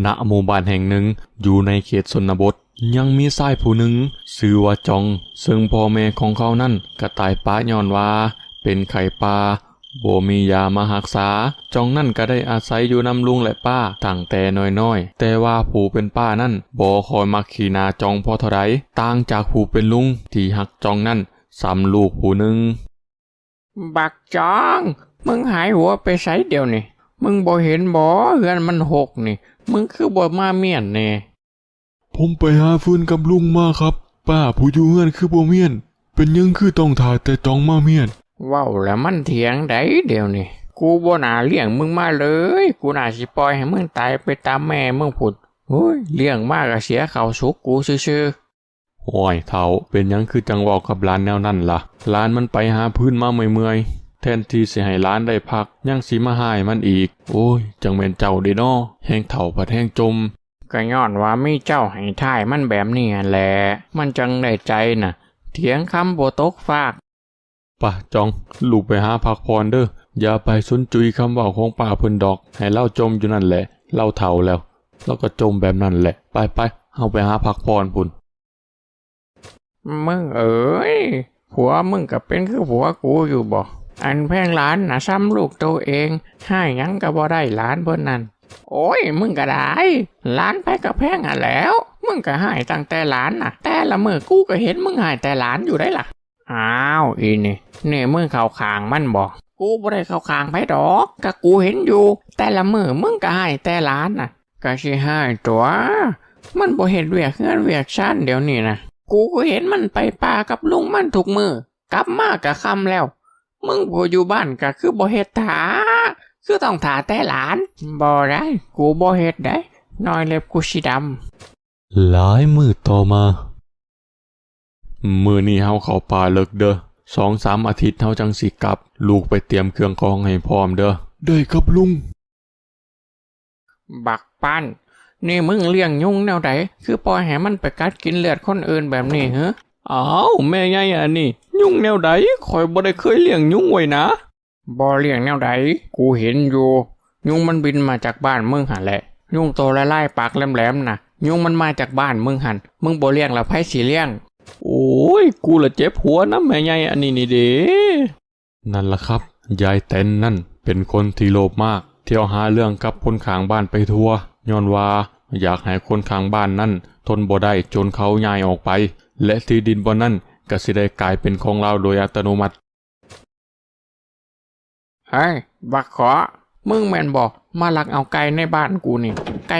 ນະໝູ່ບ້ານແຫ່ງໜຶ່ງຢູ່ໃນເຂດຊົນນະບົດ ຍັງມີຊາຍຜູ້ໜຶ່ງຊື່ວ່າຈອງ ເຊິ່ງພໍ່ແມ່ຂອງເຂົານັ້ນກໍຕາຍປະຍ້ອນວ່າເປັນໄຂ້ປ່າ ບໍ່ມີຢາມາຮັກສາ. ຈອງນັ້ນກໍໄດ້ອາໄສຢູ່ນຳລຸງ ແລະ ປ້າຕັ້ງແຕ່ນ້ອຍໆ, ແຕ່ວ່າຜູ້ເປັນປ້ານັ້ນບໍ່ຄ່ອຍມັກຂີ້ໜ້າຈອງພໍເທົ່າໃດ, ຕ່າງຈາກຜູ້ເປັນລຸງທີ່ຮັກຈອງນັ້ນສ່ຳລູກຜູ້ໜຶ່ງ. ບັກຈອງ ມຶງຫາຍຫົວໄປໃສດຽວນີ້? ມຶງບໍ່ເຫັນບໍ ເຮືອນມັນຮົກນີ້? ມຶງຄືບໍ່ມາມ້ຽນແດ່? ຜົມໄປຫາຟືນກັບລຸງມາຄັບ. ປ້າຜູ້ຢູ່ເຮືອນຄືບໍ່ມ້ຽນ? ເປັນຫຍັງຄືຕ້ອງຖ້າແຕ່ຈອງມາມ້ຽນ? ເວົ້າແລ້ວມັນຖຽງໃດດຽວນີ້? ກູບໍ່ໜ້າລ້ຽງມຶງມາເລີຍ, ກູໜ້າຊິປ່ອຍໃຫ້ມຶງຕາຍໄປຕາມແມ່ມຶງພຸ້ນ. ໂອ້ຍ, ລ້ຽງມາກໍເສຍເຂົ້າສຸກກູຊື່ໆ. ຫ້ວຍ ເຖົ້າ, ເປັນຫຍັງຄືຈັ່ງເວົ້າກັບຫຼານແນວນັ້ນລະ? ຫຼານມັນໄປຫາຟືນມາເມື່ອຍໆ, ແທນທີ່ຊິໃຫ້ຫຼານໄດ້ພັກ, ຍັງຊິມາຮ້າຍມັນອີກ. ໂອ້ຍ, ຈັ່ງແມ່ນເຈົ້າເດເນາະ, ແຮ່ງເຖົ້າພັດແຮ່ງຈົ່ມ. ກໍຍ້ອນວ່າມີເຈົ້າໃຫ້ທ້າຍມັນແບບນີ້ຫັ້ນແຫຼະ, ມັນຈັ່ງໄດ້ໃຈນະ, ຖຽງຄຳບໍ່ຕົກຟາກ. ປະ ຈອງ, ລູກໄປຫາພັກຜ່ອນເດີ້. ຢ່າໄປສົນຈຸຍຄຳເວົ້າຂອງປ້າເພິ່ນດອກ. ໃຫ້ລາວຈົ່ມຢູ່ນັ້ນແຫຼະ. ລາວເຖົ້າແລ້ວ, ລາວກໍຈົ່ມແບບນັ້ນແຫຼະ. ໄປໆ, ເຮົາໄປຫາພັກຜ່ອນພຸ້ນ. ມຶງເອີຍ, ຜົວມຶງກໍເປັນຄືຜົວກູຢູ່ບໍ? ອັນແພງຫຼານນະສ່ຳລູກໂຕເອງ, ຮ້າຍຫຍັງກໍບໍ່ໄດ້ຫຼານເພິ່ນນັ້ນ. ໂອ້ຍ, ມຶງກໍໄດ້, ຫຼານໃຜກໍແພງຫັ້ນແຫຼ້ວ. ມຶງກໍຮ້າຍຕັ້ງແຕ່ຫຼານນະ, ແຕ່ລະມື້ກູກໍເຫັນມຶງຮ້າຍແຕ່ຫຼານຢູ່ໄດ໋ລະ. ອ້າວ ອີນີ້, ນີ້ມຶງເຂົ້າຂ້າງມັນບໍ? ກູບໍ່ໄດ້ເຂົ້າຂ້າງໃຜດອກ, ກະກູເຫັນຢູ່, ແຕ່ລະມື້ມຶງກະຮ້າຍແຕ່ຫຼານນະ. ກະຊິຮ້າຍຕົວະ, ມັນບໍ່ເຮັດວຽກເຮືອນວຽກຊານດຽວນີ້ນະ. ກູກໍເຫັນມັນໄປປ່າກັບລຸງມັນທຸກມື້, ກັບມາກະຄ່ຳແລ້ວ. ມຶງຜູ້ຢູ່ບ້ານກະຄືບໍ່ເຮັດຖ້າ, ຄືຕ້ອງຖ້າແຕ່ຫຼານ? ບໍ່ໄດ້, ກູບໍ່ເຮັດໃດ, ໜ້ອຍເລັບກູຊິດຳ. ຫຼາຍມື້ຕໍ່ມາ. ມື້ນີ້ເຮົາເຂົ້າປ່າເລິກເດີ້, ສອງສາມອາທິດເຮົາຈັ່ງຊິກັບ. ລູກໄປຕຽມເຄື່ອງຂອງໃຫ້ພ້ອມເດີ້. ໄດ້ຄັບລຸງ. ບັກປັ້ນ, ນີ້ມຶງລ້ຽງຍຸງແນວໃດ, ຄືປ່ອຍໃຫ້ມັນໄປກັດກິນເລືອດຄົນອື່ນແບບນີ້ເຫີ? ອ້າວ ແມ່ໃຫຍ່ອັນນີ້, ຍຸງແນວໃດ? ຂ້ອຍບໍ່ໄດ້ເຄີຍລ້ຽງຍຸງໄວ້ນະ. ບໍ່ລ້ຽງແນວໃດ, ກູເຫັນຢູ່, ຍຸງມັນບິນມາຈາກບ້ານມຶງຫັ້ນແຫຼະ. ຍຸງໂຕລາຍໆ ປາກແຫຼມໆນະ, ຍຸງມັນມາຈາກບ້ານມຶງຫັ້ນ, ມຶງບໍ່ລ້ຽງລະໃຜຊິລ້ຽງ? ໂອ້ຍ, ກູລະເຈັບຫົວນຳແມ່ໃຫຍ່ອັນນີ້ນີ້ເດ. ນັ້ນລະຄັບ, ຍາຍແຕນນັ້ນເປັນຄົນທີ່ໂລບມາກ, ທ່ຽວຫາເລື່ອງກັບຄົນຂ້າງບ້ານໄປທົ່ວ, ຍ້ອນວ່າຢາກໃຫ້ຄົນຂ້າງບ້ານນັ້ນທົນບໍ່ໄດ້ຈົນເຂົາຍ້າຍອອກໄປ, ແລະທີ່ດິນບ່ອນນັ້ນກໍຊິໄດ້ກາຍເປັນຂອງລາວໂດຍອັດຕະໂນມັດ. ເຮີ້ຍ ບັກເຄາະ, ມຶງແມ່ນບໍ່ມາລັກເອົາໄກ່ໃນບ້ານກູນີ້? ໄກ່